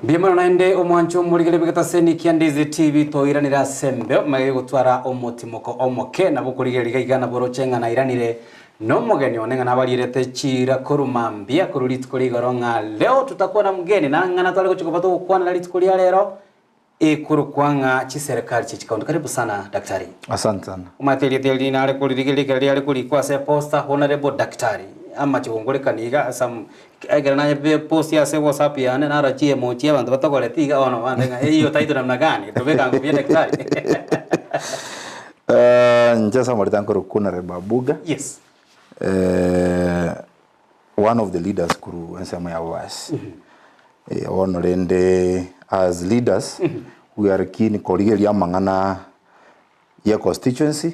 Mbuya mono naende omwancho omorigere bw'egetaseni kia Ndizi TV toiranire ase embeo magega gotwara omotimoko omoke nabo okorigereria iga iga nabo oroche ng'a nairanire nomogeni one ng'a nabarierete chiira korwa mambia korwa rituko ria igoro ng'a leo tutakuwa na mgeni na ng'a natware gochia koba togokwanera rituko ria rero ekorokwa ng'a chiserikali chia chikaunti. Karibu sana daktari. Asante sana. Omanyete erieta eri nare koririgereria ekero riare korikwa ase eposta Honourable Daktari amache gonkorekana iga some ekero naye post ase whatsapp yane naro chiemoji abanto batogoreti iga bono bande ng'a hiyo title namna gani tobeka ngobia daktari. Inche ase amarieta nkorokwa Honourable Abuga, Yes. one of the leaders korwa ensemo ya Bobasi. Bono rende as leaders we are keen korigereria amang'ana ye constituency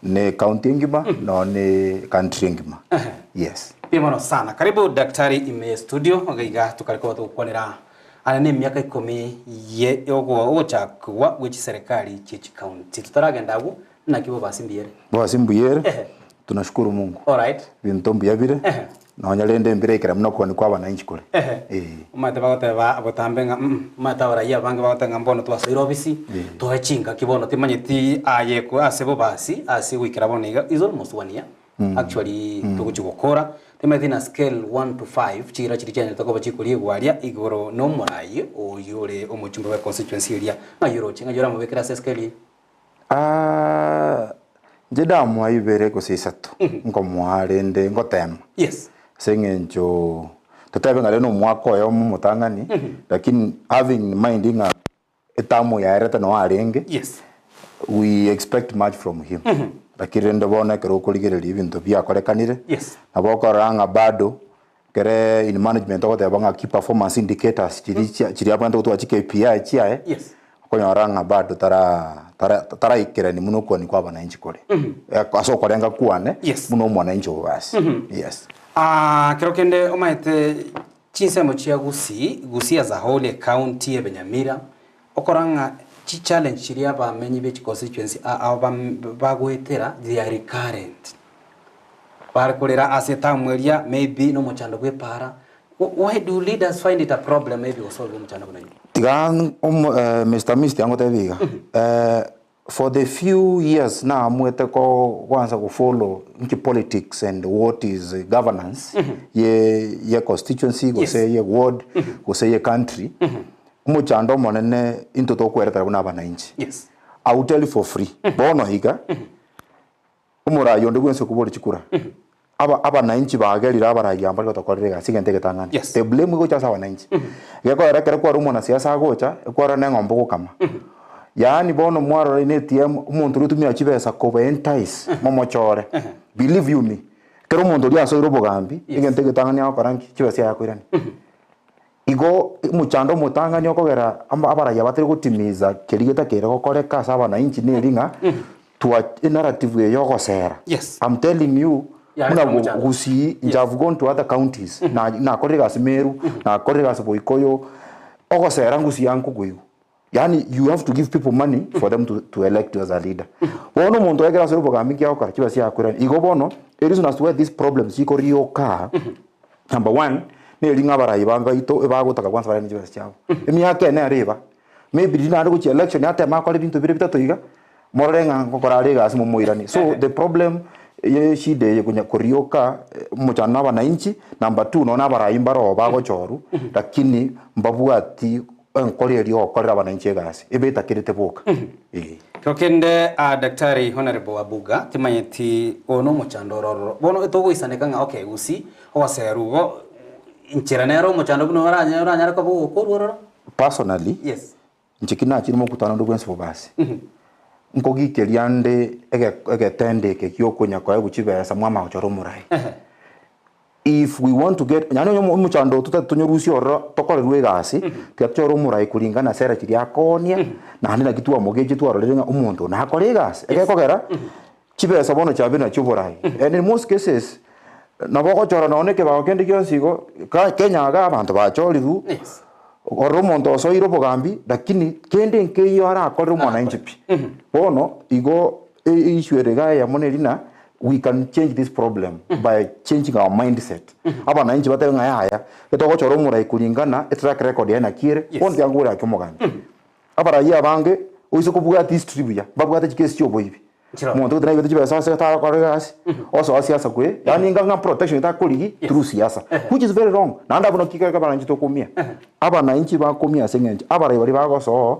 ne county engima nonya ne country engima yes. Mbuya mono sana. Karibu daktari ime ye studio iga iga tokare koba togokwanera are ne emiaka ikomi ye ogochakigwa gwe chiserekari chie chikaunti. Totaragenda abwo naki Bobasi mbuya ere? Bobasi mbuya ere, Ehe. tunashukuru Mungu. Alright. Ebinto mbuya bire, Ehe. nonya rende mbire ekero buna okogania kwa abananchi kore. Ehe. Eeh. Omanyete bagoteba botambe ng'a mm omanyete abaraiyo abange bagoteba ng'a mbono twasoire ofisi, toe chingaki bono timanyeti aye ko ase bobasi ase goikera bono iga is almost one year actually togochi gokora, timanyeti na scale one to five chira chiria chianyarete koba chikoriegwa aria igoro na omorai oyio ore omochumbe bwe constituency eria, ng'ai oroche ng'ai oramobekere ase escale eye? Inche ndamoa ibere gose isato, nkomoa rende ngotema. Yes. Ase eng'encho totebe ng'a rende omwaka oyomo omotang'ani, lakini having in mind ng'a etamu yaerete noo arenge, Yes. we expect much from him. Lakini rende bono ekero okorigereria ebinto biakorekanire, Yes. nabo okorora ng'a bado ekere in management ogoteba ng'a key performance indicators chiria chia chiria abwenerete gotwara chi KPI chiaye, Yes. okonyora ng'a bado tara tara taraikerani buna okogania kwa abananchi kore. Ase okorenga kwane, Yes. buna omwananchi obo basi. Yes. Kero kende omanyete chinsemo chia Gusii, Gusii as a whole ecounty ebe Nyamira, okora ng'a chi challenge chiria abamenyi be chi constituency ao bagoetera they are recurrent. Bare korera ase etamu eria maybe nomochando bwe epaara, why do leaders find it a problem maybe gosolve omochando buna oyio? Tiga Mister Misti angotebi iga, for the few years naamwete kwanza go follow nki politics and what is governance ye ye constituency gose ye ward gose ye country, omochando omonene intwe tokweretera buna abananchi. Yes. I will tell you for free, bono iga. Omoraai onde bwensi okoboria chikura, aba abananchi bagerire abarai aba mbare gotokorera egasi egento egetang'ani. Yes. The blame egocha ase abananchi. Gekorera ekero kwarwa omwanasiasa agocha, ekwarora na eng'ombe ogokama. Yaani bono mwarora in ATM, omonto oria otumia chibesa koba entice, momochore. Believe you me, ekero omonto oria asoire obogambi, egento egetang'ani agokora nki? Chibesa chiaye akoirania. Igo omochando omotang'ani okogera abaraiya batari gotimiza keria getakeire gokoreka ase abananchi neri ng'a twa enarrative eye yogosera. Yes. I'm telling you Yareta buna omochando. Gusii inche have gone to other counties na nakorire egasi Meru, nakorire egasi Boikoyo, ogosera Gusii ankokoigwa. Yaani you have to give people money for them to, to elect you as a leader. Bono omonto ekero asore obogambi nki agokora? Chibesa chiakoirana. Igo bono, a reason as to why these problems chikorioka, number one, neri ng'a abarai ba baito ebagotaka kwanza bare ne chibesa chiabo. Emiaka ene ere iba, maybe riria naende gochia election ateme akore ebinto bire bitato iga, morore ng'a ngokora are egasi momoiranie. So the problem ye eshida eye konya korioka omochando na abananchi, number two nonya na abarai mbare oo bagochorwa, lakini mbabwati enkoro eria ogokorera abananchi egasi, ebe etakerete boka. Ee. Kero kende aa Daktari Honourable Abuga timanyeti oyo nomochando ore ororo. Bono etogoisaneka ng'a okay gusii ogoserwa igo inchera nere omochando buna oranye oranyare koba ogokorwa ororo? Personally, Yes. inche ki nachire mokutano onde bwensi bobasi, nkogikeria nde ege- egetendo eke giokonya koegwa chibesa mwamanya gochora omorai. If we want to get yaani onye omochando oyo totagete tonyorusie ororo tokorerwe egasi, tiga tochore omorai kuringana na sera chiria akoonia, naende naki twamogechi twarorire ng'a omonto oyo nakore egasi. Egekogera, chibesa bono chiabeire nachio oborai. And in most cases, nabo ogochora nonye na ekebago kende gionsi igo, ka Kenya igaa abanto bachorirwe, Yes. ororo omonto osoire obogambi, lakini kende nkeiyo arakorere omwananchi pi. Bono, igo e- issue ere igaa eyemo neri ng'a. we can change this problem by changing our mindset. Abananchi batebe ng'a yaya, etogochora omorai kulingana etrack record yaye naki ere, Yes. bono tiga nkobore gaki omogambi. Abarai abange, oise kobwati history buya, mbabwate chikesi chia oboibi. Chiro. Omonto gete naibete chibesa ase tarakora egasi, osoa siasa kwe, yaani inga ng'a protection takorigi through siasa, which is very wrong. Naende abwo naki kere abananchi tokoumia. Abananchi bakoumia ase eng'encho abarai baria bagosoa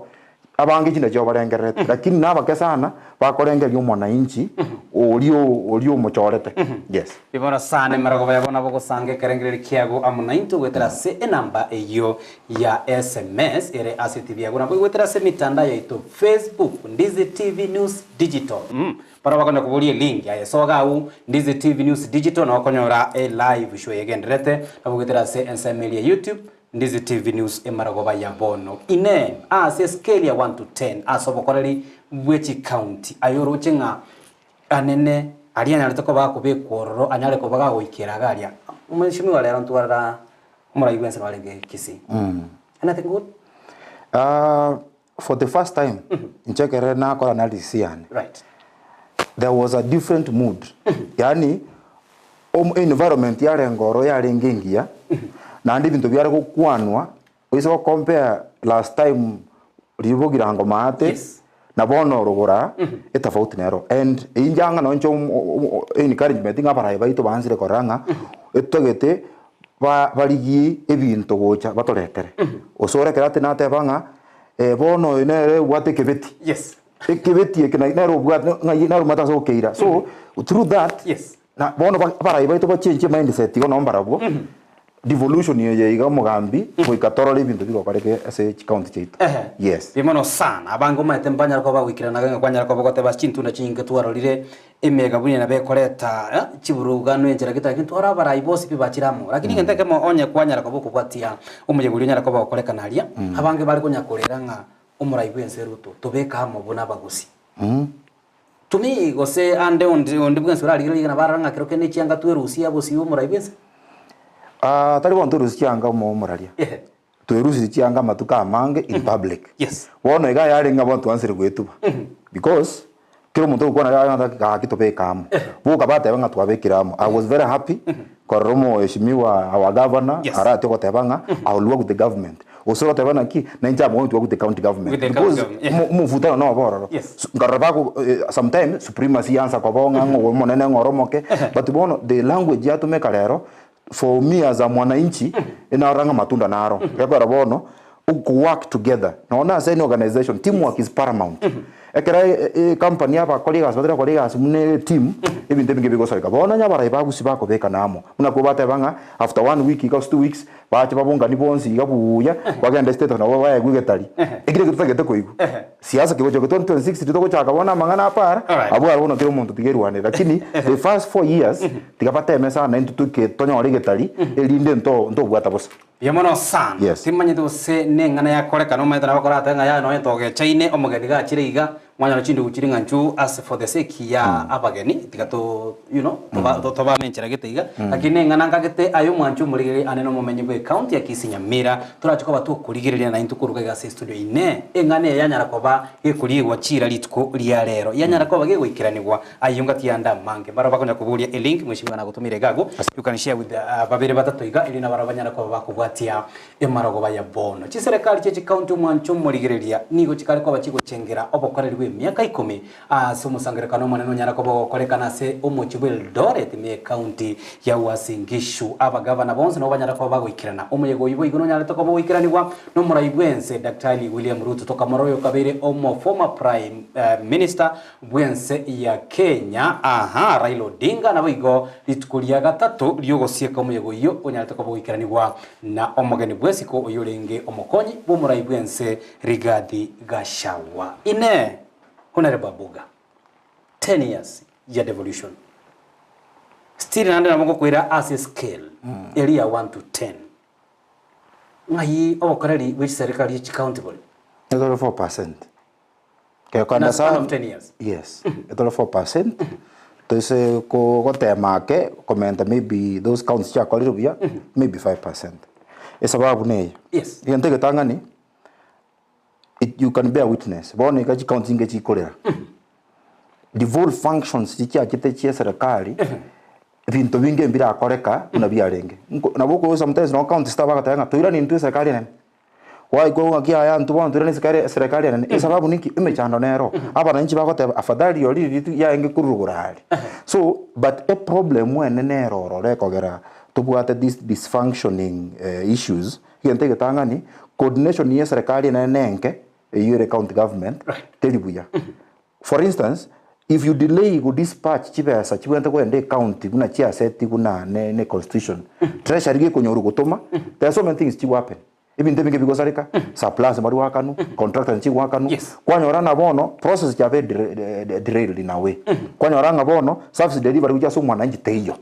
Abange chinda chiabo barengererete, lakini nabake sana bakorengereria omwananchi oria oria omochorete. Yes. Ibora sana emerogoba yabo nabo gosanga ekerengererio kiago amo naintwe goetera ase enamba eyio ya sms ere ase etibi yago nabo goetera ase emitandao yaito Facebook Ndizi TV News Digital Barabwo bakonya koboria elink aye soga agwo Ndizi TV News Digital nabo okonyora elive show egendererete nabo goetera ase ensemo eria ya YouTube Ndizi TV News Emarogoba ya bono ine ase escale ya 1 to 10 ase obokoreri bwe chicounty aye oroche ng'a anene aria anyarete koba akobekwa ororo anyare koba gagoikera iga aria Mheshimiwa rero ntwarora omorai bwense narenge Kisii anything good? For the first time inche ekere nakora analysis yane Right. there was a different mood yaani om- environment yarenge oro yarenge engiya naende ebinto biare gokwanwa oise go compare last time riria bogirango maate Yes. na bono orogora etofauti nero and inche anga nonye inche omo- omo- encouragement ng'a abarai baito baansire korora ng'a etotagete ba barigie ebinto gocha batoretere. Osore ekero ati nateba ng'a bono oyo nere obwate ekebeti, Yes. ekebeti eke nai nere obwate ng'ai nere omanyete ase okeira. So, through that, Yes. na bono ba abarai baito bachenchie mindset igo nabo mbarabwo, devolution eye iga omogambi goika torore ebinto bigokoreka ase chicounty chiaito. Ehe. Yes. Mbuya mono sana. Abange omanyete mbanyare koba bagoikerana ng'a kwanyara koba goteba ase chintunda chinyinge twarorire Emeyega buna nabo ekoreta chiburugano enchera gete lakini tware abarai bonsi pi bachire amo. Lakini egento ekemo onye kwanyara koba okobwatia omoyega oria onyare koba ogokorekana aria, abange bare konya korera ng'a omorai bwense Ruto tobeke amo buna abagusii. To me gose ande onde onde bwensi orarigereria iga nabo arore ng'a kero kende chianga twerusie abosio omorai bwense. Tari bono twerusie chianga omo omoraria. Ehe. Twerusirie chianga amatuko amange in public. Yes. Bono iga yarenge ng'a bono twansire goetuba. Because kera omonto ogokwana iga arenge gaki tobeke amo. Boka bateba ng'a twabekire amo. I was very happy korora omoheshimiwa our governor Yes. arati ogoteba ng'a I will work with the government. Gose ogoteba naki, na inche am going to work with the county government. With the county Because government, yeah. omo- omofutano nobe ororo. Yes. So, nkarora bago sometimes supremacy yansa koba ng'a ng'o omonene ng'o ore omoke, but bono the language yatumeka rero For me as a mwananchi, enarora ng'a amatunda naro. Gekogera bono, oko work together, nonya na ase any organization, team work is paramount. Ekero ecompany abakori egasi batari gokora egasi buna eteam, ebinto ebinge bigosoreka. Bono onye abarai ba gusii bakobekana amo, buna kobateba ng'a after one week iga gose 2 weeks, bache babungani bonsi iga buuya, bagende state house nabo baegwe egetari. Ekio nakio totagete koigwa. Siasa kegocha 2026 titogochaka bono amang'ana apara, Alright. abwo aro bono kera omonto tiga erwanere. Lakini the first 4 years tiga bateme sana intwe toike tonyore egetari erinde nto ntobwata bosa. Mbuya mono sana. Yes. Timanyeti gose neng'ana yakorekana omanyete nabo okoratebe ng'a yaya nonya togechaine omogeni gachire iga mwanyora chindugu chire ng'a nchu as for the sake ya abageni tiga to you know toba tobame enchera gete iga lakini neng'ana nkagete aye omwanchi omorigereria ane nomomenyi bwe county ya Kisii Nyamira torache koba tokorigereria naintwe koruga iga ase estudio inee eng'ana eye yanyara koba gekoriegwa chiira rituko ria rero yanyara koba gegoikeranigwa Ayio ngati y'ande amange. Barabwo bakonya koboria elink, mweshimiwa nagotomire iga agwo, you can share with babere batato iga, erio nabarabwo banyare koba bakobwatia emarogoba ya bono. Chiserekari chie chikaunti omwancho omorigereria nigo chikare koba chigochengera obokoreri bw'emiaka ikomi ase omosangererekano omonene onyare koba ogokorekana ase omochie bw'Eldoret ime y'ekaunti ya Uasin Gishu. Abagavana bonsi nabo banyare koba bagoikerana. Omoyega oyio boigo nonyarete koba ogoikeranigwa nomorai bw'ense Daktari William Ruto tokamorora oyo okabeire omo former prime minister bw'ense ya Kenya, aha, Raila Odinga, naboigo rituko ria gatato ri'ogosieka omoyega oyio onyarete koba goikeranigwa na omogeni bw'esiko oyio orenge omokonyi bw'omorai bw'ense Rigathi Gachagua. Inee! Honourable Abuga, 10 years ya devolution still naende nabo ngokoira ase scale eria ya 1 to 10 ng'ai obokoreri bwe chiserikari chie chicounty bore? Etore 4%. In a span of 10 years. Yes, etore 4%, toise ko gotema ake komenta maybe those counties chiakorire buya, maybe 5%. Esababu neye, Yes. egento egetang'ani, it you can bear witness, bono iga chicounty chinge chikorera. devolved functions chichiachete chia eserekari, ebinto binge mbirakoreka buna biarenge. Nko nabo okoigwa sometimes nabo counties tabagoteba ng'a toirani intwe eserekari enene. Gwaikwa ng'aki yaya intwe bono toirani esekari eserekari enene, esababu ninki? Emechando nero. Abananchi bagoteba afadhali rirorio riria riarenge korwa rogoro aria. So, but eproblem enene ero ororo ekogera tobwate this dysfunctioning issues, egento egetang'ani, coordination ya eserekari enene nenke, eyio ere county government, teri buya. For instance, if you delay go dispatch chibesa chibwenerete kogenda ecounty buna chiasetigwe na ne ne constitution, treasury gekonyorwa gotoma, there are so many things chigo happen. Ebinto ebinge bigosareka, suppliers mbari goakanwa, contractors nchigoakanwa, Yes. kwanyora ng'a bono process chiabeire dere derailed in a way. Kwanyora ng'a bono service delivery gochia ase omwananchi teiyo.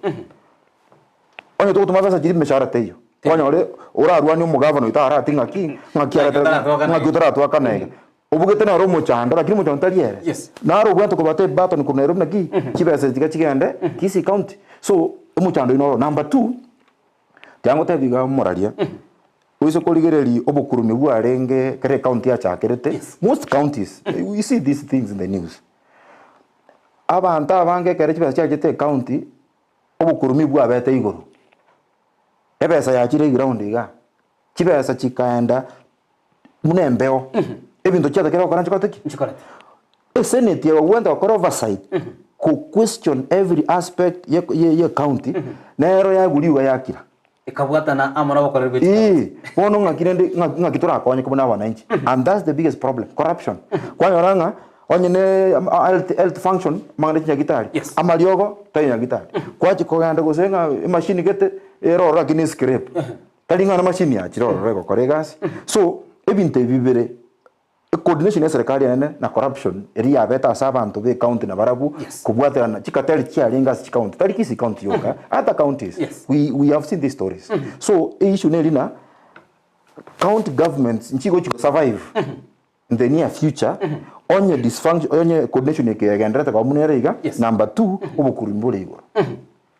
Onye togotoma besa chiria emeshahara teiyo, kwanyora orarwanie omogavana oito arati ng'aki, ng'aki Ng'aki otaratwakana ng'aki otaratwakana iga. Obugete nere omochando, lakini omochando tari ere. Yes. Naro obwenerete kobata ebatoni korwa Nairobi naki chibesa echi tiga chigende Kisii County. So, omochando oyio noro. Number two, tiga ngotebi iga omoraria, oise korigereria obokurumi bwarenge ekero ecounty yachakerete, Yes. most counties, you see these things in the news. Abanto abange ekero chibesa chiachete ecounty, obokurumi bwabete igoro. Ebesa yachire eground igaa, chibesa chikaenda buna embeo, ebinto chiatakire gokora nchikorete ki? Nchikorete. Esenate eye ogwenta gokora oversight, ko question every aspect ye ye ye county, nero yaguriwa yakira. Ekabwatana amo nobokoreri bwe chikaunti. Eeh, bono ng'aki rende ng'aki ng'aki torakonyeke buna abananchi, and that's the biggest problem, corruption. Kwanyora ng'a onye ne health health function, amang'ana chinyagitari, Yes. amariogo tari nyagitari, kwachia kogenda gose ng'a emachine gete, ere ororo lakini escrape. Tari ng'a namachine achire ororo egokora egasi. So, ebinto ebi bibere, ecoordination ya eserekari enene na corruption eria yabete ase abanto be ecounty nabarabwo, Yes. kobwaterana chikatari chiarenge ase chicounty, tari Kisii county yoka, other counties, Yes. we, we have seen these stories. So, eissue neri ng'a, county governments nchigochi gosurvive in the near future, onye dysfunction, onye coordination eke egendererete koba buna ere iga, Yes. number two, obokurumi bore igoro.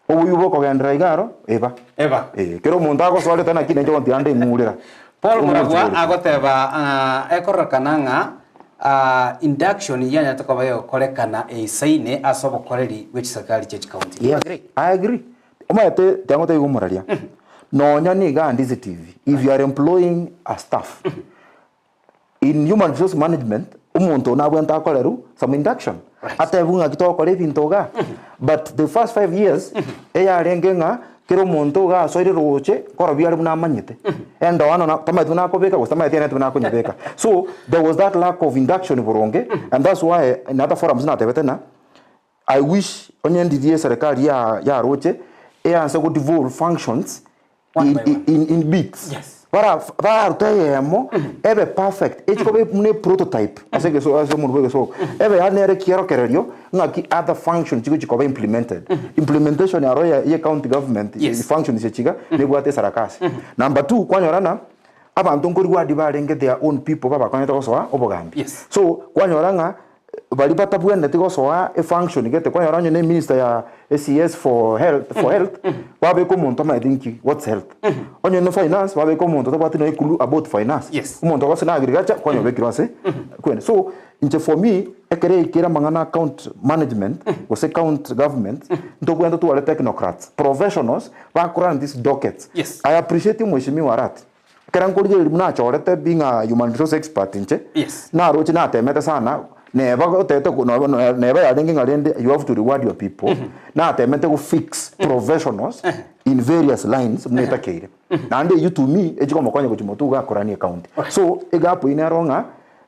Oboyio bokogenderera iga aro, eba. Eba. Eh, kera omonto agosoarete naki nenche gontiga nde ing'urera. Paul Omonto Muragwa ore. agoteba ng'a ekororekana ng'a ah, induction yanyarete koba egokorekana eisaine ase obokoreri bwe chiserikali chie chicounty. Do you Yes, agree? I agree. Omanyete tiga ngotebi iga omoraria, nonya niga Ndizi TV, if you are employing a staff, In human resource management, omonto oyo nabwenerete akorerwe some induction, atebwe ng'aki togokora ebinto igaa. But the first 5 years, eyarenge ng'a kera omonto iga asoire roche, nkorobia are buna amanyete. Endoano na tamanyeti buna akobeka gose tamanyeti eneti buna akonyebeka. So, there was that lack of induction boronge, and that's why in other forums natebete ng'a, I wish onye ndirie eserekari ya yaroche eanse go devolve functions One in, by one. in, in bits. Yes. Bara bararute eyemo ebe perfect echikoba buna prototype ase egeso ase omonto bwa egesongo ebe yaani nere ekiorokererio ng'aki other functions chigochi koba implemented. Implementation aro ya ye county government Yes. functions echi iga nebwate esarakasi. Number two kwanyora ng'a abanto nkorigwadi barenge their own people babakonyete gosoa obogambi. Yes. So kwanyora ng'a Baria batabwenereti gosoa efunction gete kwanyora onye ne minister ya CS for health for health babeka omonto omanyete inki what's health. Onye ne finance babeka omonto otabwati nonya clue about finance. Yes. Omonto ogose na agriculture kwanyora obekirwe ase kwene. So inche for me ekere ekere amang'ana account management gose county government ntobwenerete totware technocrats, professionals bakorun these dockets. Yes. I appreciate mweshimiwa Arati. Ekero nkorigereria buna achorete being a human resource expert inche, Yes. naroche natemete sana, neba gotete ko- no- no- neba yarenge ng'a rende you have to reward your people, natemete go fix professionals in various lines buna etakeire. Naende eyio to me, echikomokonya gochia motwe iga akoranie ecounty. So, egap eyio nero ng'a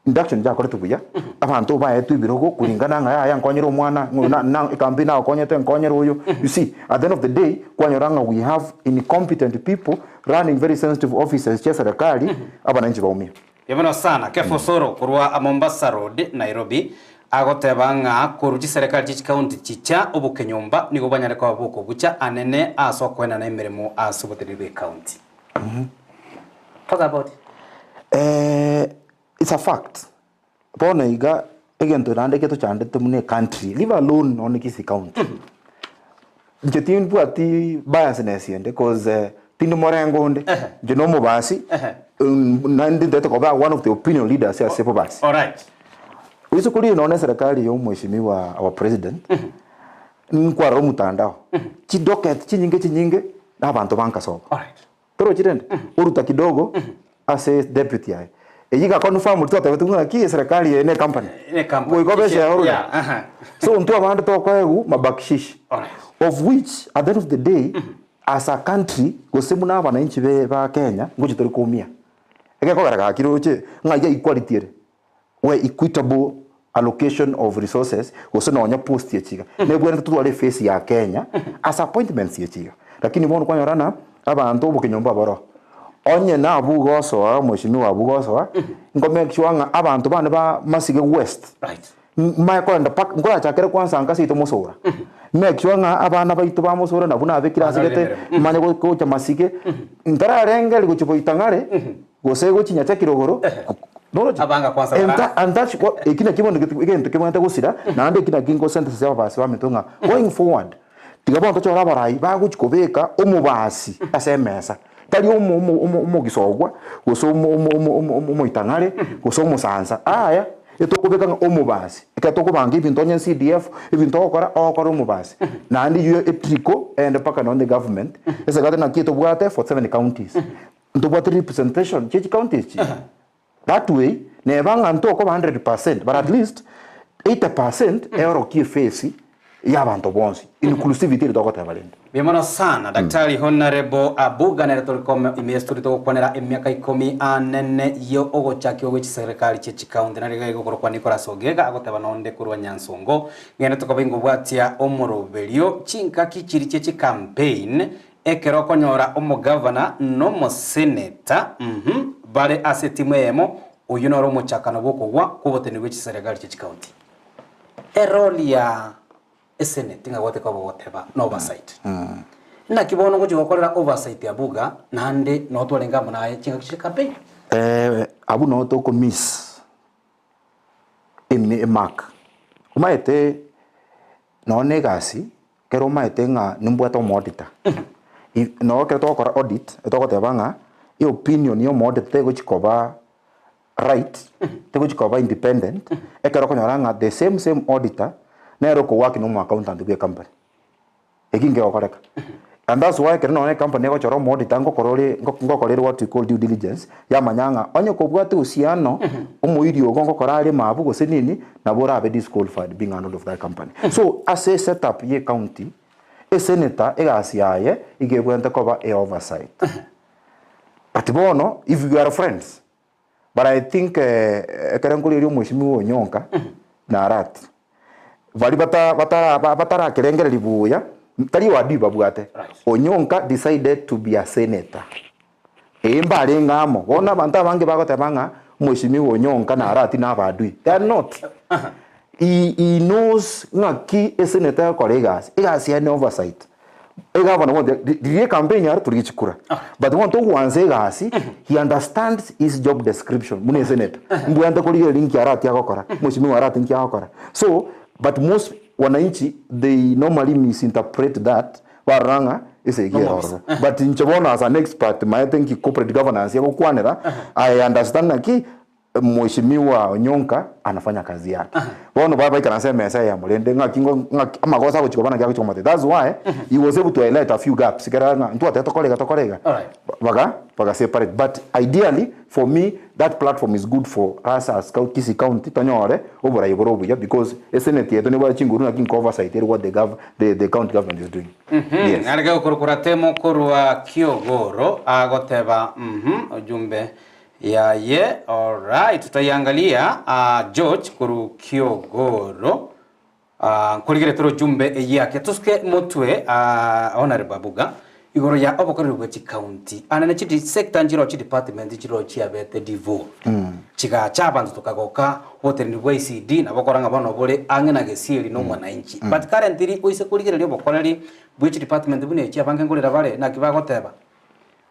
Induction yakoretwe buya, abanto baetwe ebirogo kuringana ng'a yaya nkonyere omwana, ng'o na na ekambi nagokonyete nkonyere oyo. You see, at the end of the day, kwanyora ng'a we have incompetent people running very sensitive offices chia serikali, abananchi baumia. Mbuya sana. Kefa Osoro korwa Mombasa Road, Nairobi, agoteba ng'a korwa chiserekari chie chikaunti chicha obokenyomba nigo banyare koba bokobucha anene ase okoenana emeremo ase oboteneneri bw'ekaunti. Talk about it. Eh, it's a fact. Bono iga egento naende getochandete buna ecountry, leave alone nonye Kisii county. Inche timbwati biasness ende cause eh, tindi morengo onde. Inche na omobasi, naende ntaete koba one of the opinion leaders ase bobasi. Alright. Oise korigia nonya na eserekari ya omweshimiwa our president, nkwarora omotandao, chidocket chinyinge chinyinge na abanto ba nkasobo. Alright. Torochi rende? Oruta kidogo ase deputy aye. Eyio iga confirm twatebete ng'a ki eserekari eye ne ecompany. Ne company. Goika obe shareholder. Yeah, aha. So intwe abande tokoegwa mabakshish. Alright. Of which at the end of the day as a country gose buna abananchi be ba Kenya ngochi tori koumia. Egekogera gaki roche ng'a iga equality ere. Where equitable allocation of resources gose nonya post echi iga nebwenerete totware eface ya Kenya ase appointments echi iga. Lakini bono kwanyora ng'a abanto obokenyomba boroo, onye nabwo gosoa omweshimiwa abwo gosoa, nko make sure ng'a abanto bane ba Masige West Right. mbaye korenda mpaka nkorachakere kwanza nka seito mosura, make sure ng'a abana baito ba mosura nabwo nabekire ase Banyorire gete emeremo. manye gocha Masige, ntararengeri gochia Boitang'are. Gose gochinya kirogoro, noroche? Abanga kwanza And bara. tha- and that's what eki nakio bono geti- egento kebwenerete gosira, naende eki nakio ngosentesesa ababasi baminto ng'a going forward, tiga bono tochore abarai bagochi kobeka omobasi ase emesa, tari omo omo omo omogisogwa, gose omo omo omo omo omo omoitang'are, gose omosansa, yaya, etokobeka ng'a omobasi. Ekero tokobanga ebinto onye CDF, ebinto ogokora, ogokora omobasi. Naende eywo etrickle eyende mpaka nonye government, ase naki etobwate 47 counties. Ntobwate representation chie chicounty echi that way neba ng'a ntokoba 100% but at least 80% eorokie eface ya abanto bonsi inclusivity eri togoteba rende. Mbuya mono sana Daktari Honourable Abuga nere tori kome ime ase tori togokwanera emiaka ikomi anene yo ogochakigwa gwe chiserekari chie chicounty nari iga igokorokwa Nicholas Ogega agoteba nonde korwa Nyansongo ng'ende tokoba ingobwatia omoroberio chingaki chiri chie chicampaign Ekero okonyora omogavana na omoseneta uhum, bare ase etimu eyemo, oyio noro omochakano bw'okogwa kw'oboteneneri bwe chiserekari chie chikaunti. Eroli ya eseneti ng'a gwateka goteba na oversight. Naki bono ngochia gokorera oversight abwo iga naende noo twarenge amo naye chingaki chire campaign. Abwo noo toko miss emark. Omanyete nonye na egasi Ekero omaete ng'a nimbwate omoauditor, noo ekero togokora audit, togoteba ng'a eopinion ya omoauditor tegochi koba right, tegochi koba independent, ekero okonyora ng'a the same same auditor, nere okowork na omoaccountant bwa ecompany. Eki nkegokoreka. And that's why ekero nonye ecompany egochora omoauditor ngokora ore ngokora ere what we call due diligence, yamanya ng'a onye kobwate uhusiano, omoiri ogo ngokora are mabu gose nini, nabo orabe disqualified being an of that company. So ase esetup ye ecounty, esenator egasi yaye iga ebwenerete koba e oversight. But bono if you are friends, but I think ekero nkorigereria omweshimiwa Onyonka na Arati, baria bata batara batarakerengereria buya, tari oadui babwate, Onyonka decided to be a senator. Ee mbarenge amo. Bono abanto abange bagoteba ng'a omweshimiwa Onyonka naro na abadui. They are not. He, he knows ng'aki eseneta egokora egasi. Egasi yaye ne oversight. Egavana bono riria ecampaign aro torigie chikura. But bono togwansa egasi, he understands his job description buna eseneta. Mbwenerete korigereria nki Arati agokora, mweshimiwa Arati nki agokora. So, but most wananchi they normally misinterpret that Barora ng'a esegi ere ororo. But inche bono as an expert maete nki corporate governance egokwanera, I understand naki Mheshimiwa Onyonka anafanya kazi yake. Bono ba baikaransa emesa eyemo rende ng'aki ngo ng'aki amagoso agochia koba naki agochia komotebia. That's why he was able to highlight a few gaps ekero ng'a ntwatebete tokore iga tokore iga. Alright. Baga baga separate but ideally for me that platform is good for us as Kisii County tonyore oborai bore obuya because esenate yaito nebwate chinguru naki nko oversight ere what the gov the the county government is doing. Yes. Areke gokorokora temo korwa kiogoro agoteba mhm ujumbe yaye alright tutaiangalia ah, George korwa kiogoro ah, nkorigeretere ujumbe eyake tusuke motwe ah, honorable Abuga igoro ya obokoreri bwe chikaunti anene chidi sector nchiro chidepartment nchiro chiabete devolved chigacha abanto tokagoka oboteneneri bwa ECD nabo okora ng'a bono bore ang'e na gesieri na omwananchi. But currently oise korigereria obokoreri bwe chidepartment buna echi abange nkorera bare naki bagoteba.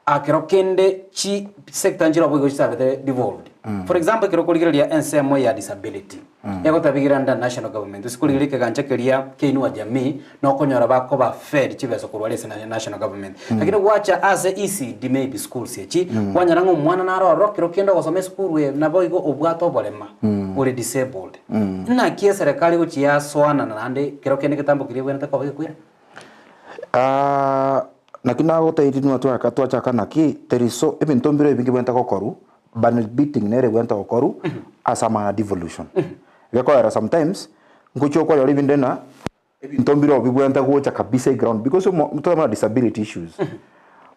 Ekero kende chi sector nchire oboigo chisabete devolved. For example ekero okorigereria ensemo ya disability, egotabigira under national government, gose korigereria ekegancha keria kia Inua Jamii, nokonyora bakoba fed chibesa korwa are ase national government. Lakini gwacha ase ECD maybe schools echi, kwanyora ng'a omwana naro ororo kero kende ogosoma esukuru eye naboigo obwate oborema, ore disabled. Naki eserekari egochia yasoanana naende kero kende egetambo keria ebwenerete koba gekoira? Naki nagotebirie inwe twaka twachaka naki, there is so ebinto mbire ebinge bwenerete gokorwa, panel beating nere ebwenerete gokorwa ase amang'ana devolution. Gekoera sometimes, ngochia okonyora ebinde ng'a ebinto mbire bibwenerete gocha kabisa eground because omo totebe buna disability issues.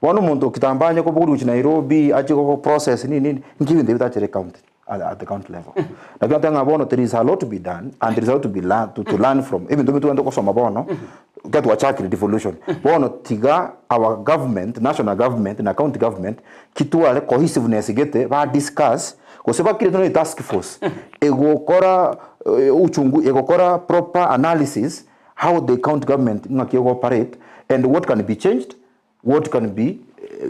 Bono omonto o kitambo anye kobogorwa gochia Nairobi, achie gogo process nini nini, nki ebinto ebio bitachere ecounty at the county level. Lakini nateba ng'a bono there is a lot to be done and there is a lot to be learn to learn from ebinto bire togenda gosoma bono, ekero twachakire devolution, bono tiga our government, national government na county government, chitware cohesiveness gete ba discuss, gose ba create nonya task force, egokora uchungu egokora proper analysis how the county government ng'aki ego operate and what can be changed, What can be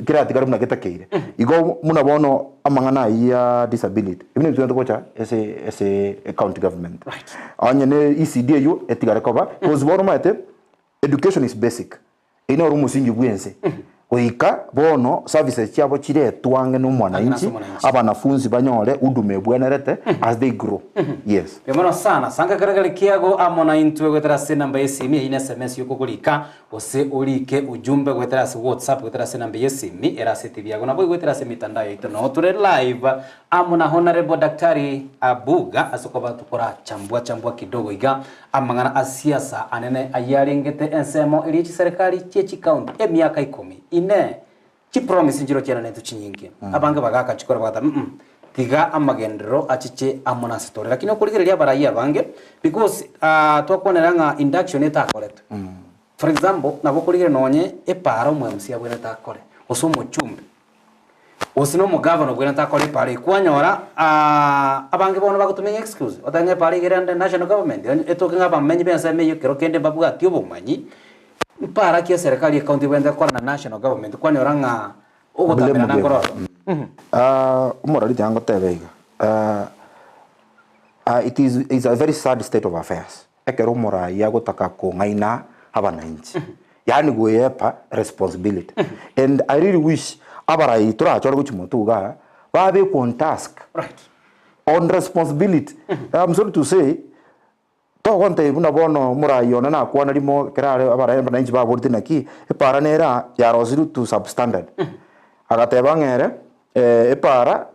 keratigare buna getakeire. Igo buna bono amang'ana ayio ya disability, ebio nabio togenda gocha ase ase ecounty government. Right. Onye ne ECD eyio etigare koba, cause bono omanyete education is basic, eyio noro omosingi bwa ense. Goika bono services chiabo chiretwe ang'e na Ang'e omwananchi, nase omwananchi. abanafunzi banyore huduma ebwenerete as they grow. Yes. Mbuya mono sana. Sanga ekeregeri kiago amo naintwe goetera ase enamba y'esimi eyio na sms yokokorika Gose orike ujumbe goetera ase WhatsApp goetera ase enamba y'esimi ere ase etibi yago naboigo goetera ase emitandao yaito noo tore live amo na Honourable Daktari Abuga ase okoba tokorachambua chambua kidogo iga amang'ana a siasa anene ayio arengete ensemo eria chiserekari chie chicounty emiaka ikomi inee Chipromise nchiro chiananetwe chinyinge, abange bagaaka chikura bagateba mm tiga amagenderero achiche amo nase tore. Lakini okorigereria abarai abange because twakwanera ng'a induction etakoretwe. For example, nabo okorigereria nonye epaara omo MC abwenerete akore, gose omochumbe, gose na omogavana obwenerete akore epaara eyio, kwanyora abange bono bagotumia ng'a excuse, otebe ng'a epaara iga ere under national government, etoke ng'a abamenyi b'ensemo eyio ekero kende mbabwati obomanyi. Mpara ki eserekari ye county ebwenerete gokora na national government kwanyora ng'a ogotamerana Blame nkoro game. oro? Ah, omorori tiga ngotebe iga, ah, ah, it is is a very sad state of affairs ekero omorai agotaka kong'aina abananchi, yaani goyepa responsibility and I really wish abarai torachore gochia motwe igaa, babekwe on task, Right. on responsibility. I'm sorry to say. Togontebia buna bono omoraai one nakwana rimo ekero are abaraai abananchi baborete naki epaara nere aa yarosirwe to substandard. Agateba ng'a ere epaara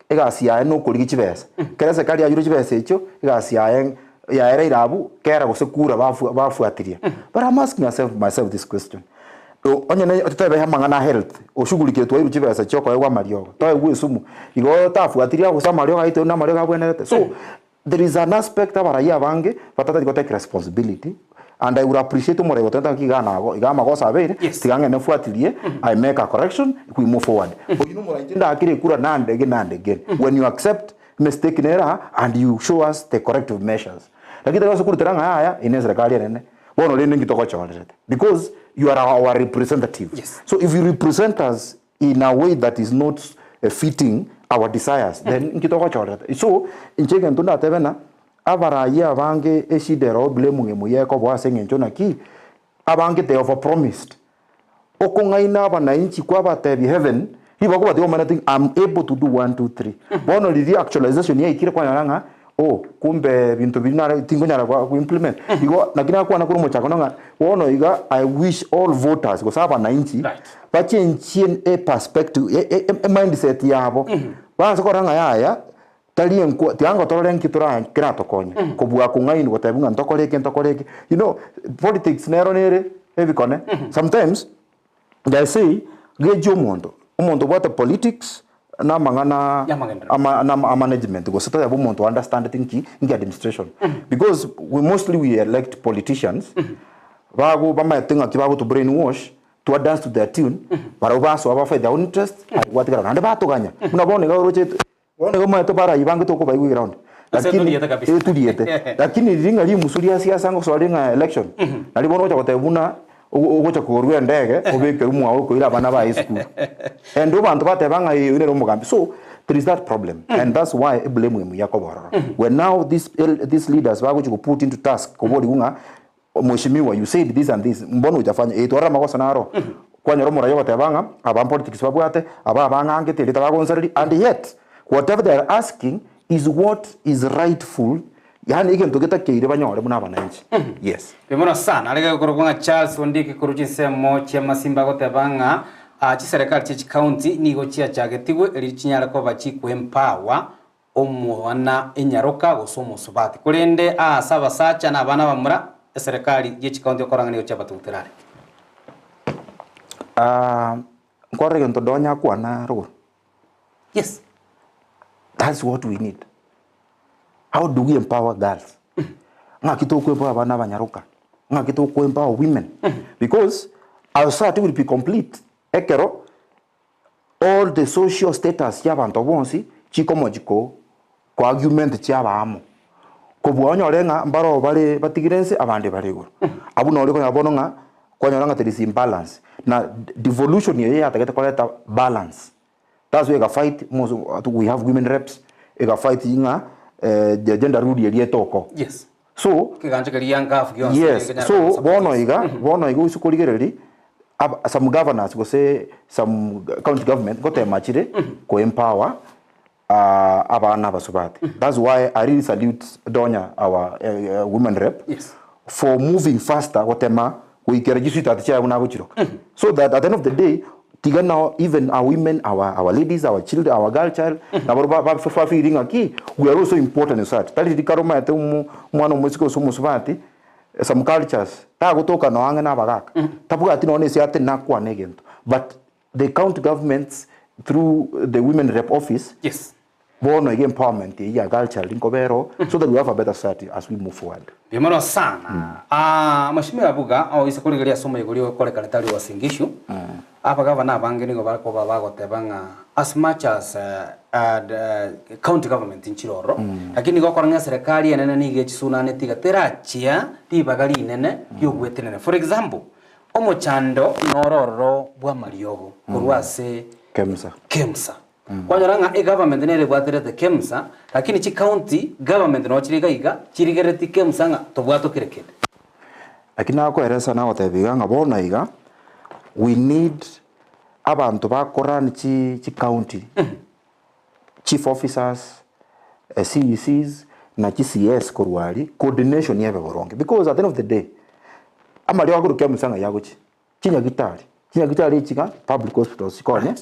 egasi yaye nokorigia chibesa, ekero eserikari yayure chibesa echio egasi yaye yaereire abwo kera gose kura bafu bafuatiria. But I'm asking yourself myself this question, onye ne totebe amang'ana a health, oshughulikie twairwe chibesa chia okoegwa amariogo, toegwe esumu, igo tafuatiria gose amariogo aito namariogo abwenerete. So There is an aspect abarai abange batatari go take responsibility and I would appreciate omorai gotenta ng'a iga nago iga amagoso abeire Yes. tiga ng'ende mfuatilie I make a correction we move forward. Oyio nomorai inche ndakire ekura nande again and again when you accept mistake nere aa and you show us the corrective measures. Lakini tari ase korutera ng'a yaya eye ne eserekari enene bono rende nki togochorerete because you are our representative. Yes. So if you represent us in a way that is not fitting our desires then inki togochorerete so inche egento ndatebe ng'a abarai abange eshida ero blaming emo ekoboa ase eng'encho naki abange they over promised okong'aina abanainchi kwabatebia heaven ribaga obatebia omaene I'm able to do one two three bono riria actualization yaikire kwanyora ng'a oh kumbe binto biria nare tingonyara go implement igo naki nakwana korwa omochakano ng'a bono iga I wish all voters gose abanainchi Right. bachenchie e perspective e- e- e mindset yabo baanse korora ng'a yaya tari enkwa tiga ngotorore nki tora keratokonye kobua kong'aini gotebiwa ng'a ntokore eke ntokore eke you know politics nero nere ebikone sometimes They say, gechi omonto, omonto obwate politics na amang'ana Y'amagenderero. ama na ama management gose toyeba omonto o understandeti nki nki administration. Because we mostly we elect politicians, bago bamaete ng'aki bagoto brain wash, twa dance to their tune, barabwo basoa ba fight their own interest, aye gwatigara naende batoganya. Buna bono iga oroche Bono igo omanyete barai bange tokobaigwa eground. Ase Lakini turiete kabisa. eh, turiete. Lakini riria ng'a rimusu ria siasa ngosoa rie ng'a election, nari bono ogocha goteba buna. Ogocha kogorwa endege obekerwe mwao okoira abana baye esukuru. And abanto bateba ng'a ee oyo nere omogambi. So there is that problem and that's why eblame eye muya koba ororo. When now these these leaders bagochi go put into task koborigwa ng'a mweshimiwa you said this and this mbona hujafanya ee twarora amagoso naro. Kwanyora omoraia ogoteba ng'a aba mpolitics babwate, aba abang'angete erio tabagonsareria and yet whatever they are asking is what is rightful Yaani egento getakeire banyore buna abananchi. Yes. Mbuya mono sana. Arege gokorokwa ng'a Charles Ondieki korwa chinsemo chia Masimba agoteba ng'a ah, chiserekari chie chikaunti nigo chiachagetigwe erio chinyare koba chikoempower omwana enyaroka gose omosubati. Korende aase abasacha na abana abamura, eserekari ye chikaunti okora ng'a nigo chiabatugutera are. Ah, nkorora egento Donya akwana rogoro. Yes. That's what we need. How do we empower girls? Ng'aki toko empower abana abanyaroka? Ng'aki toko empower women? Because our society will be complete ekero all the social status chia abanto bonsi chikomochi ko ko argument chiaba amo. Kobua onyore ng'a mbaro bare batigire nse abande bare igoro. Abwo nori okonyora bono ng'a kwanyora ng'a there is imbalance. Na devolution eye yatagete koreta balance. That's why egafight most we have women reps egafight ng'a the gender rule eria etoko. Yes. So Ekegancha keria gia nkafu gionsi yes kenyare so koba bono iga bono iga oise korigereria aba some governors gose some county government ngotema chire ko empower abana abasubati. That's why I really salute Donya our women rep Yes. for moving faster gotema goikera chisweetheart chiaye buna agochiroka so that at the end of the day tiga nao even our women our, our ladies our children our girl child nabo ba- ba- ba feeling ng'aki we are also important in society tari rikare omanyete omo omwana omoiseke gose omosubati eh, some cultures tagotoka noo ang'e na abagaka tabwati nonye na ase ate nakwane egento but The county governments through the women rep office Yes. bono iga empowerment eyio ya girl child nkobera oo so that we have a better society as we move forward. Mbuya mono sana. Ah, Mheshimiwa Abuga, oise korigereria ase omoyega oria ogokorekana tari Uasin Gishu, abagavana abange nigo bakoba bagoteba ng'a as much as the county government nchire ororo, lakini nigo okora ng'a eserekari enene nigo echisunaneti iga terachia ribaga rinene ri'ogwetenena. For example, Omochando noro ororo bw'amariogo korwa ase Kemsa. Kemsa. Kwanyora ng'a egovernment nere ebwaterete Kemsa, lakini chicounty government noo chire iga iga, chirigereti Kemsa ng'a tobwatokire kende. Lakini nakoeresa nagotebia iga ng'a bono iga, we need abanto bakorun chi chicounty, chief officers, CECs na chi CS korwa aria, coordination ebe boronge because at the end of the day, amariogo akorwa Kemsa ng'ai agochia? Chinyagitari, chinyagitari echi iga public hospitals chikonye,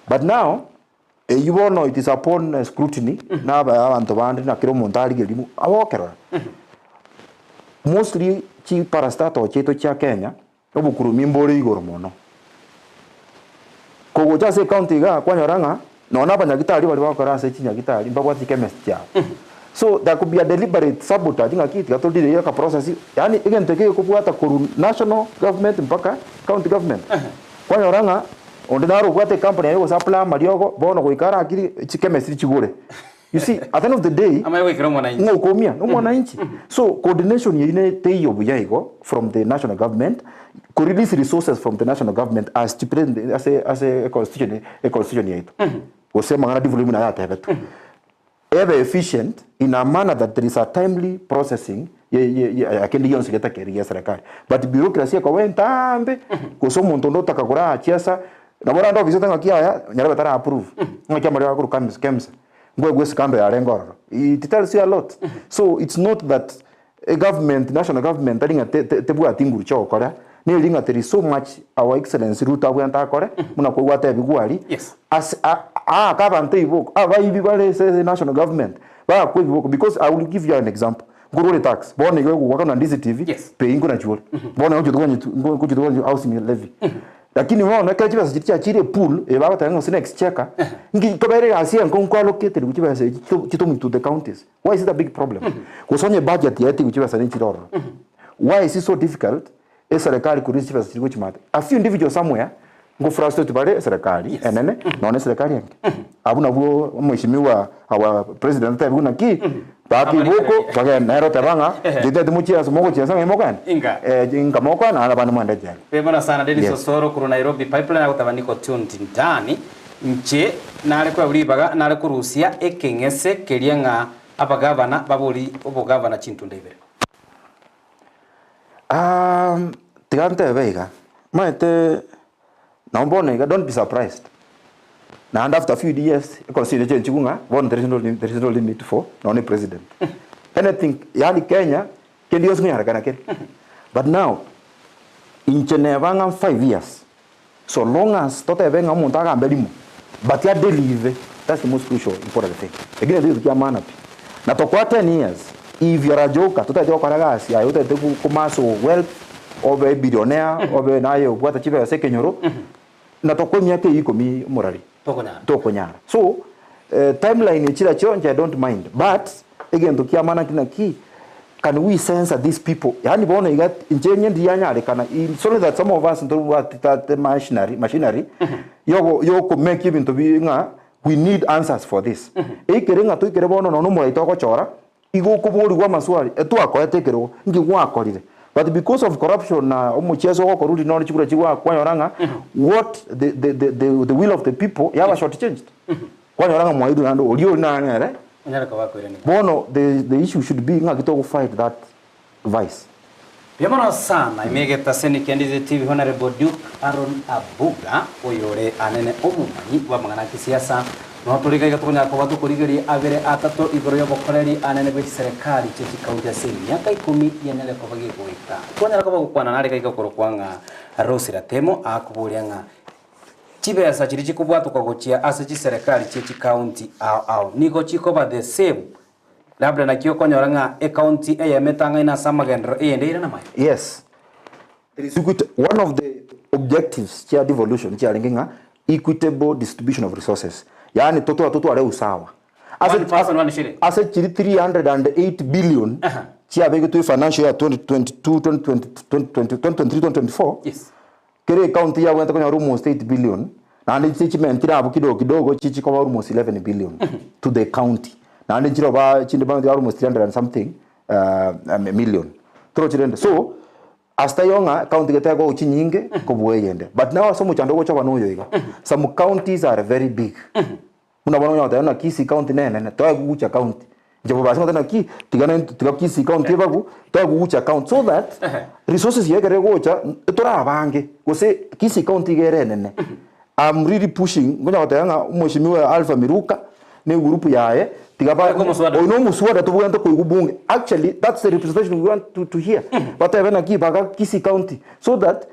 but now eywo bono it is upon scrutiny na aba abanto bande na kera omonto arigereria agokerora. Mostly chiparastatal chiaito chia Kenya, Obokurumi mbore igoro mono. Kogocha ase ecounty igaa kwanyora ng'a nonya na abanyagitari baria bagokora ase chinyagitari mbabwate chichemist chiabo. So there could be a deliberate sabotage ng'aki tiga to delay aka process yaani egento eke gekobwata korwa national government mpaka county government. Kwanyora ng'a onde naro obwate ecompany yaye egosupply amariogo bono goika arakiri chichemist chigore. You see, at the end of the day, Amanye goikera omwananchi. ng'a okoumia nomwananchi. So coordination eyio ne teiyo buya igo from the national government, ko release resources from the national government as stipulated in the ase ase econstitution econstitution yaito. Gose amang'ana devolution buna yatebetwe. Ebe efficient in a manner that there is a timely processing ye ye ye ya kende gionsi getakeire gia serikali. But bureaucracy ekoba entambe, gose omonto onde otaka korachiesa, nabo orande ofisi ote ng'aki yaya, nyarebe tara approve, ng'aki amariogo akorwa KEMSA KEMSA. Nkoegwa esikando yarenge ororo. It tells you a lot. So it's not that a government, national government tari ng'a te- te- tebwati nguru chiogokora, neri ng'a there is so much our excellency Ruto abwenerete akore, buna koigwa atebigwa aria, Yes. ase a- aake abanto ebiboko, abaibi bare ase ase national government, baakwe ebiboko because I will give you an example, nkorwa ore tax, bono igo egokwana na DCTV, Yes. pay nkonachiore, bono ngochia tokonywa ngochia tokonywa housing levy. Lakini bono ekero chibesa chiria chiachire epool eye bagoteba ng'a gose na exchequer, nki kobera egasi enkong'u kwallocaterigwe chibesa echi chito chitomwe to the counties. Why is it a big problem? Gose onye budget yaetigwe chibesa nechire ororo. Why is it so difficult eserekari korisia chibesa chiria gochia maate? A few individuals somewhere. Nko frustrate bare eserekari enene nonya eserekari enke. Abwo nabwo omweshimiwa our president atebiwe naki, baka iboko bagende nere oteba ng'a inche ntagete mochiese mogochiesa ng'ai mokogenda? Inga. Inga mokogenda naende abande mwende ejela. Mbuya mono sana Dennis Yes. Osoro korwa Nairobi Pipeline agoteba niko tuned ndani inche nare koewa ribaga nare korusia ekeng'ese keria ng'a abagavana babori obogavana chintunda ibere. Tiga ntebe iga, omanyete nabo bono iga don't be surprised, naende after few years econstitution echenchigwe ng'a bono there is no there is no limit for nonye president. Anything yaani Kenya kende gionsi nkonyarekana kere. But now, inche neba ng'a 5 years, so long as totebe ng'a omonto agambe rimo, but adelive, that's the most crucial important thing. Ekio nento egento kia maana pi. Na tokoa 10 years, if you are a joker, totagete gokora egasi aye otagete komass wealth, obe billionaire, obe naye obwate chibesa ekenyoro, na tokoa emiaka eyio ikomi omorari, Tokonyara. tokonyara. So, timeline echirachio inche I don't mind, but egento kia maana nki naki, can we censor these people? Yaani bono iga inche onye ndianyarekana, it's only that some of us ntobwati that machinery, machinery yogo yokomake ebinto bi ng'a we need answers for this. Eikere ng'a toikere bono nonya omorai togochora, igo okoborigwa amaswali, etwakoete ekerogo, nki gwakorire? But because of corruption na omochiaso ogokorwa riria nore chikura chigwa kwanyora ng'a what the, the, the, the, the will of the people yaba short changed. Kwanyora ng'a mwairwe naende oria ori nang'ere Onyare koba akoiraneria. Bono the, the issue should be ng'aki togo fight that vice. Mbuya mono sana emegeta Seniki and the TV Honorable Duke Aaron Abuga oyore anene omomanyi bw'amang'ana a kisiasa no tore iga iga tokonyara koba tokorigeria abere atato igoro y'obokoreri anene bwe chiserekari chie chikaunti ase emiaka ikomi yanyare koba gegoeta. Twanyara koba gokwana nare iga iga okorokwa ng'a Rose Ratemo akoboria ng'a chibesa chiria chikobwatoka gochia ase chiserekari chie chikaunti ao ao nigo chikoba the same labda naki okonyora ng'a ekaunti eyemo etang'aine ase amagenderero eyende eire namaye. Yes. There is equit one of the objectives chia devolution chiarenge ng'a equitable distribution of resources. Yaani totware totware usawa. Ase One person, one shilling. ase chiri 308 billion chiabegetwe financial year 2022 2020 2023 2024 Yes. kere ecounty yabwenerete konyora almost 8 billion naende inche chimentire abwo kidogo kidogo chichikoba almost 11 billion to the county naende nchire oba chinde bamanyete almost 300 and something million torochi rende so ase taiyo ng'a county gete ekogo chinyinge kobua eyende but now ase omochando ogocha oba noyo iga some counties are very big buna bono onye goteba ng'a Kisii county nenene toe Gucha county inche bobasi ngoteba naki tiga ne tiga Kisii county ebagu toe Gucha county so that resources iga ekero egocha torabange gose Kisii county iga ere enene I'm really pushing nkonya goteba ng'a omweshimiwa Alpha Miruka na egroup yaye tiga ba Oyo omuswada. oyo na omuswada tobwenerete koigwa bunge actually that's the representation we want to, to hear batebe naki baga Kisii county so that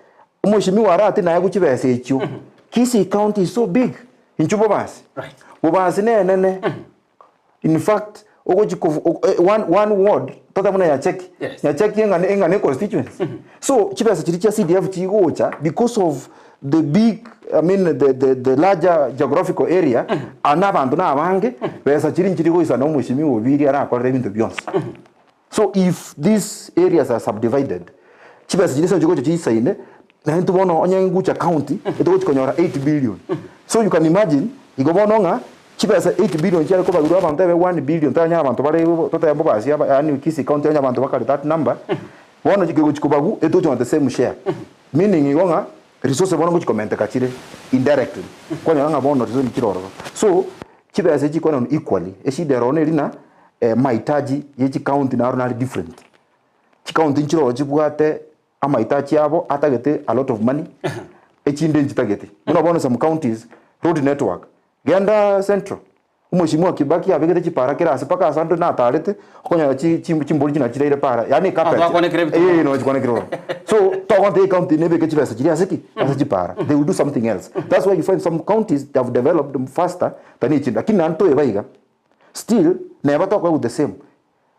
omweshimiwa arati naye chibesa echio Kisii county is so big inchu bobasi Right. bobasi nenene in fact ogochi one, one ward tota buna Nyacheki Yes. Nyacheki eng'ana eng'ana constituency so chibesa chiri chia CDF chigocha because of the big I mean the, the, the larger geographical area ana abanto na abange besa chiri nchiri goisana omweshimiwa Obiri arakorera ebinto bionsi so if these areas are subdivided chibesa chiri ase chigocha chisaine naintwe bono onye Gucha county etogochi konyora 8 billion so you can imagine igo bono ng'a chibesa 8 billion chiare kobagirwa abanto ebe 1 billion toranyore abanto bare totebe bobasi aba yaani Kisii county onye abanto bakare that number bono kegochi kobagu etogochi konyora the same share meaning igo ng'a resources bono ngochi komenteka chire indirectly kwanyora ng'a bono resources nchire ororo so chibesa echi chikwanwa equally eshida ero neri ng'a mahitaji ya chicounty naro nare different chicounty nchire ororo chibwate amahitaji abo atagete a lot of money echinde nchitagete buna bono some counties road network genda central omweshimiwa Kibaki abegete chipara kera ase mpaka ase ande natarete okonyora chimbori china chiraire para yaani carpet Twakwanekera ebituma. eh no chikwanekera ororo so togonta ecounty nebeke chibesa chiria ase ki ase chipara they will do something else that's why you find some counties they have developed faster than echinde lakini naende toeba iga still neba tokora with the same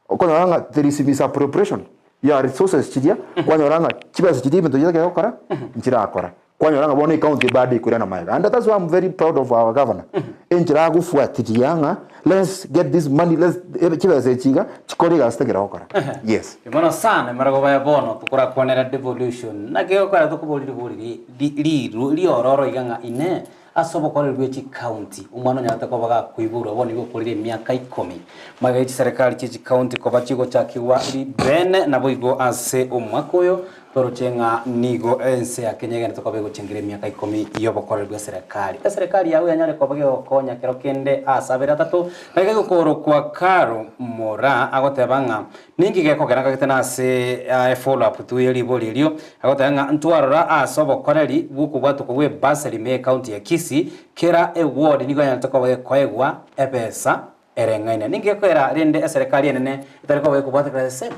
okonyora ng'a there is misappropriation ya resources chiria kwanyora ng'a chibesa chiria ebinto chiria gokora nchirakora kwanyora ng'a bono ecounty bado ekorana maega and that's why I'm very proud of our governor. Enchera agofuatiria ng'a let's get this money, let's chibesa echi iga chikore egasi tagera gokora. Yes. Bono sana emerogo ya bono tokorakwanera devolution naki egokora tokoboria ribori ri riru riororo iga ng'a inee ase obokoreri bwe chicounty omwana onyarete koba gakoiborwa bono igo okorire emiaka ikomi magega ye chiserekari chie chicounty koba chigochakigwa ribene naboigo ase omwaka oyo Toroche ng'a nigo ense ya Kenya egenderete koba egochengera emiaka ikomi y'obokoreri bw'eserekari. Eserekari yao yanyare koba gegokonya kero kende ase abere atato, na iga egokoorokwa Caro Moraa agoteba ng'a ninki gekogera nkagete nase aye follow up tu ye ribori erio, agoteba ng'a ntwarora ase obokoreri bw'okobwatokwa bwe bursary ime y'ecounty ya Kisii, kera eward nigo yanyarete koba gekoegwa ebesa ereng'aine. Ninki gekogera rende eserekari enene etari koba gekobwatekera the same?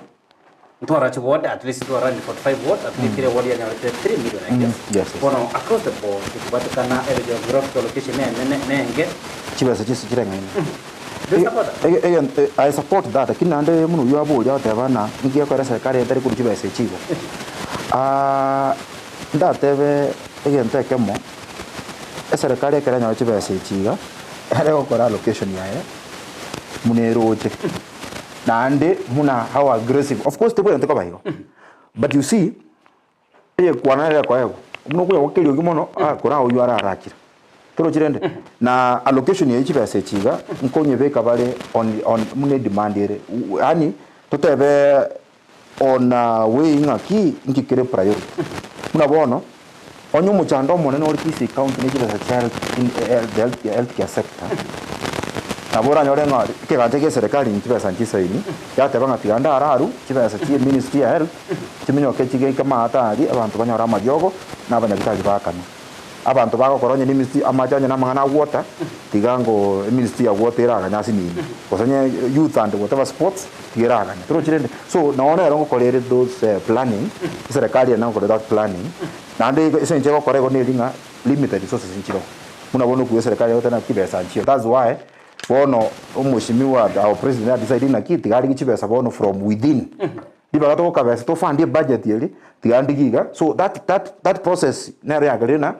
Ntwarora chiward, at least ntwarora in 45 wards, at least kera eward yanyorete 3 million I guess. Yes, yes. Bono across the board ekobwatekana ere geographical location enene nenge. Chibesa chise chireng'aine. Do you support that? Ege- ege- eh, I support that lakini naende buna oyio aboria agoteba ng'a ninki gekogera eserekari etari korwa chibesa echi igo. Ah, ndatebe egento ekemo, eserekari ekero enyore chibesa echi iga, ere egokora allocation yaye buna eroche. Naende buna how aggressive, of course tebwenereti koba igo, but you see, eyekwana nere ekoegwa, buna okonya goaka eriogi mono, ah kora oywo ararakire, torochi rende? Na allocation eye chibesa echi iga, nkonyebeka bare on on buna edemand ere, yaani totebe on a way ng'aki nki kere priority. Buna bono, onye omochando omonene ore Kisii County ne chibesa chia health in health health care sector, nabo oranyore ng'a ekegancha gia eserekari chibesa nchisaini, yateba ng'a tiga ndare arwe chibesa chia eministry ya health, chiminyoke chigeike amaata aria abanto banyore amariogo, na abanyagitari baakanwe. Abanto bagokora onye neministry amache onye namang'ana a water, tiga ngo eministry ya water eraganye ase nini, gose onye youth and whatever sports, tiga eraganye. Torochi rende? So nonye nero ngokora ere those planning, eserekari ere nagokora that planning, naende igo ase eng'encho egokora igo neri ng'a limited resources nchiroo. Buna bono okwo eserekari egoteba naki chibesa nchiyo. That's why bono omweshimiwa our president a decide naki tiga arigie chibesa bono from within. Ribaga togokabesa to fund ebudget eria tiga ndigie iga so that that that process nero yagerire na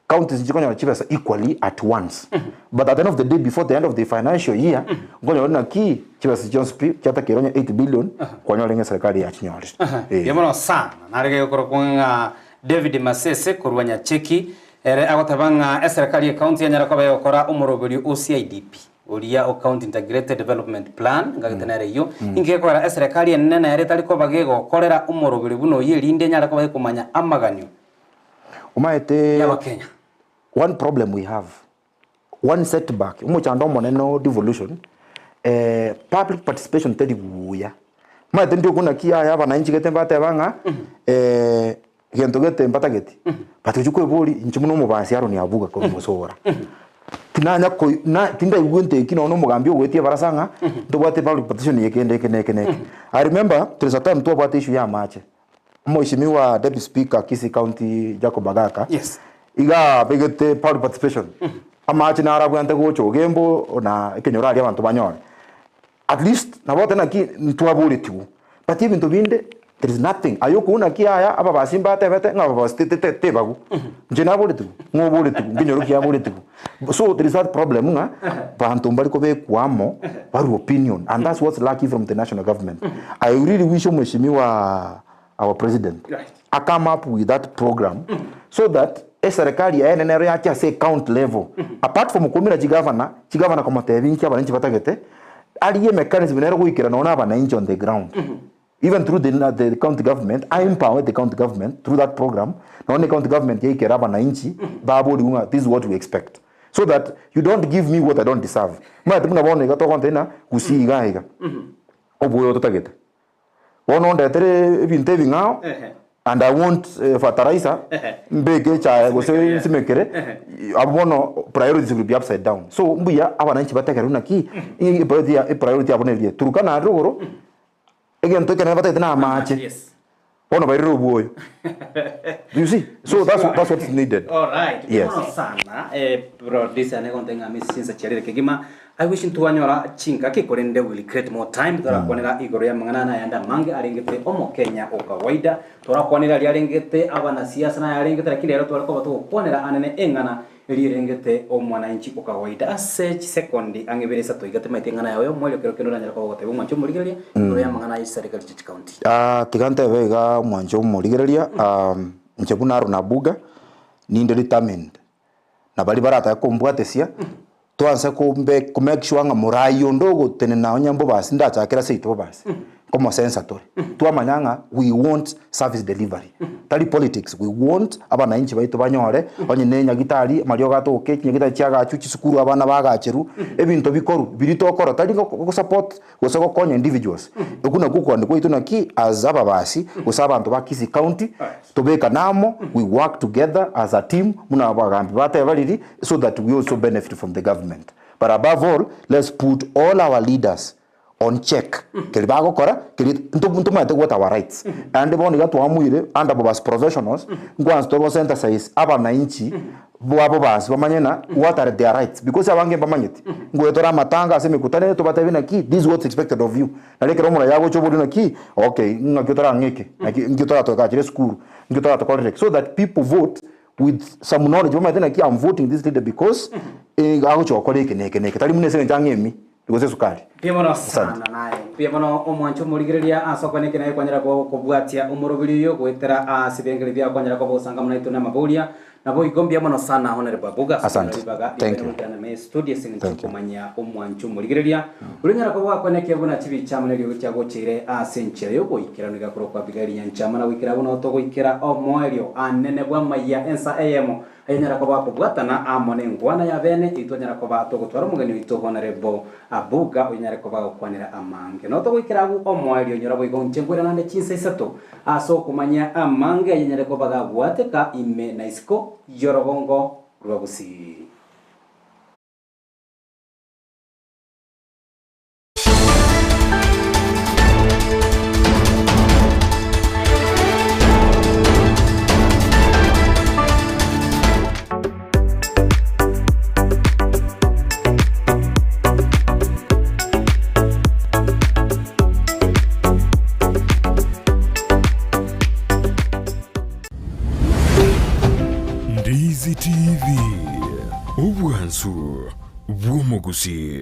counties nchikonyora chibesa equally at once but at the end of the day before the end of the financial year nkonyora naki chibesa chionsi pi chiatakeire onye 8 billion kwanyora ng'a eserikari yachinyorire eh. Mbuya mono sana. Nare gekorokwa ng'a David Masese korwa Nyacheki ere agoteba ng'a eserekari ye county yanyara koba egokora omoroberio o CIDP. Oria o County Integrated Development Plan, ngagete nere eyio, inki gekogera eserekari enene nere etari koba gegokorera omoroberi buna oyio erinde enyare koba gekomanya amaganio Omaete y'Abakenya. one problem we have, one setback, omochando omonene o devolution, eh, public participation teri buya. Omaete ndioku naki yaya abananchi gete mbateba ng'a eh, gento gete mbatageti, but ochia koeboria inche buna omobasi Aaron Abuga korwa Mosora, tinanya koi na tindaigwa gento eki nonya na omogambi ogoetia ebarasa ng'a ntobwate public participation ya ekende eke na eke na eke. I remember there is a time twabwate issue ya amache, omweshimiwa deputy speaker Kisii county Jacob Agaka, Yes. iga abegete public participation, amache naro abwenerete gocha Ogembo na ekenyoro aria abanto banyore. At least nabo otebe naki ntwaboretigwe, but ebinto binde there is nothing. Aye okobuna naki yaya ababasi mbatebete ng'a ababasi te- te- te- tebagwa. Inche naboretigwe, ng'a oboretigwe, nkenyoro kiaboretigwe. So there is that problem ng'a banto mbari kobekwa amo barue opinion and that's what's lacking from the national government. I really wish omweshimiwa our president Right. a come up with that program so that eserekari yaye enene ero yache ase ecounty level apart from koumera chigavana, chigavana komotebia inki abananchi batagete, arigie emechanism nere goikera nonya na abananchi on the ground even through the, the county government a empower the county government through that program nonya na ecounty government yaikera abananchi baborigwe ng'a this is what we expect so that you don't give me what I don't deserve. Omanyete buna bono iga togontebia ng'a gusii iga iga oboyo totagete. Bono ondetere ebinto ebing'ao and I want fertilizer mbeke echae gose nsimekere abwo bono priorities will be upside down. So mbuya abananchi bategerwe naki epriority ya epriority yabo neria. Turukana aria rogoro egento ekenene batagete na amache bono bairire obwoyo. You see? So that's that's what is needed. Alright, Yes. mono sana eh, producer negonte ng'a miss chinsa chiarire kegima I wish ntwanyora chingaki korende will create more time torakwanera igoro y'amang'ana aya nayande amange arengete omokenya o kawaida torakwanera aria arengete abanasiasa naye arengete lakini rero tware koba togokwanera anene eng'ana. Erirengete omwananchi o kawaida ase chisekondi ang'e ibere isato iga timaeti eng'ana yao y'omoerio kero kende oranyare koba ogotebia omwanchi omorigereria igoro y'amang'ana aye chiserikali chie chikaunti. Tiga ntebe iga omwanchi omorigereria, inche buna Aaron Abuga, ninde determined, na baria baratake kombwatesia, twanse kombe ko make sure ng'a morai onde ogotenena onye mbobasi ndachakere ase seito bobasi, nkomosensa tore. Twamanya ng'a we want service delivery, tari politics, we want abanainchi baito banyore, onye ne enyagitari, amariogo atoke, chinyagitari chiagachwe, chisukuru abana bagacherwa, ebinto bikorwe, biria tokora tari go support gose gokonya individuals. Okwo nakwo okogania kwaito naki as ababasi, gose abanto ba Kisii County, tobekane amo, we work together as a team, buna abagambi bateba riria, so that we also benefit from the government. But above all, let's put all our leaders on check keria bagokora keria ntomanyete what our rights naende bono iga twamuire under bobasi professionals nkwansa tore gosensitize abananchi bwa bobasi bamanye ng'a what are their rights because abange mbamanyeti ngoeta tore amatanga ase emekutano eye tobatebie naki this is what's expected of you nari ekero omoraia agocha oborie naki okay ng'aki otarang'eke naki nki otaratoekachera esukuru nki otaratokorera eke so that people vote with some knowledge bamanyete naki am voting this leader because agocha gokora eke na eke na eke tari buna ase eng'encho ang'e emi. Gose esukari. Mbuya mono sana naye. Mbuya mono omwanche omorigereria ase okwana eke naye kwanyara kobwatia omoroberi oyo goetera ase ebirengererio biao kwanyara koba ogosanga buna intwe namaboria. Naboigo mbuya mono sana Honourable Abuga ase Asante. okonyora ribaga Thank riaye you. goikera name studio ase eng'encho Thank you. yokomanya omwanche omorigereria oria onyara koba gwakwana ekiagera buna chibicha amo neriogi chiagocheire ase enchera yogoikeranu iga korokwa Abigaili Nyanchama na goikera abwo nao togoikera omoerio anene bw'amayia ensa eyemo Ayanyara koba akobwatana amo nengwana ya bene, eyio twanyara koba togotwara omogeni oito Honourable Abuga oyonyare koba agokwanera amange. Noo togoikera agwo omoerio onyora boigo inche nkoira naende chinsa isato ase okomanya amange ayanyare koba gagwateka ime na isiko y'orogongo rwa Gusii. Ndizi TV, obwansu bw'omogusii.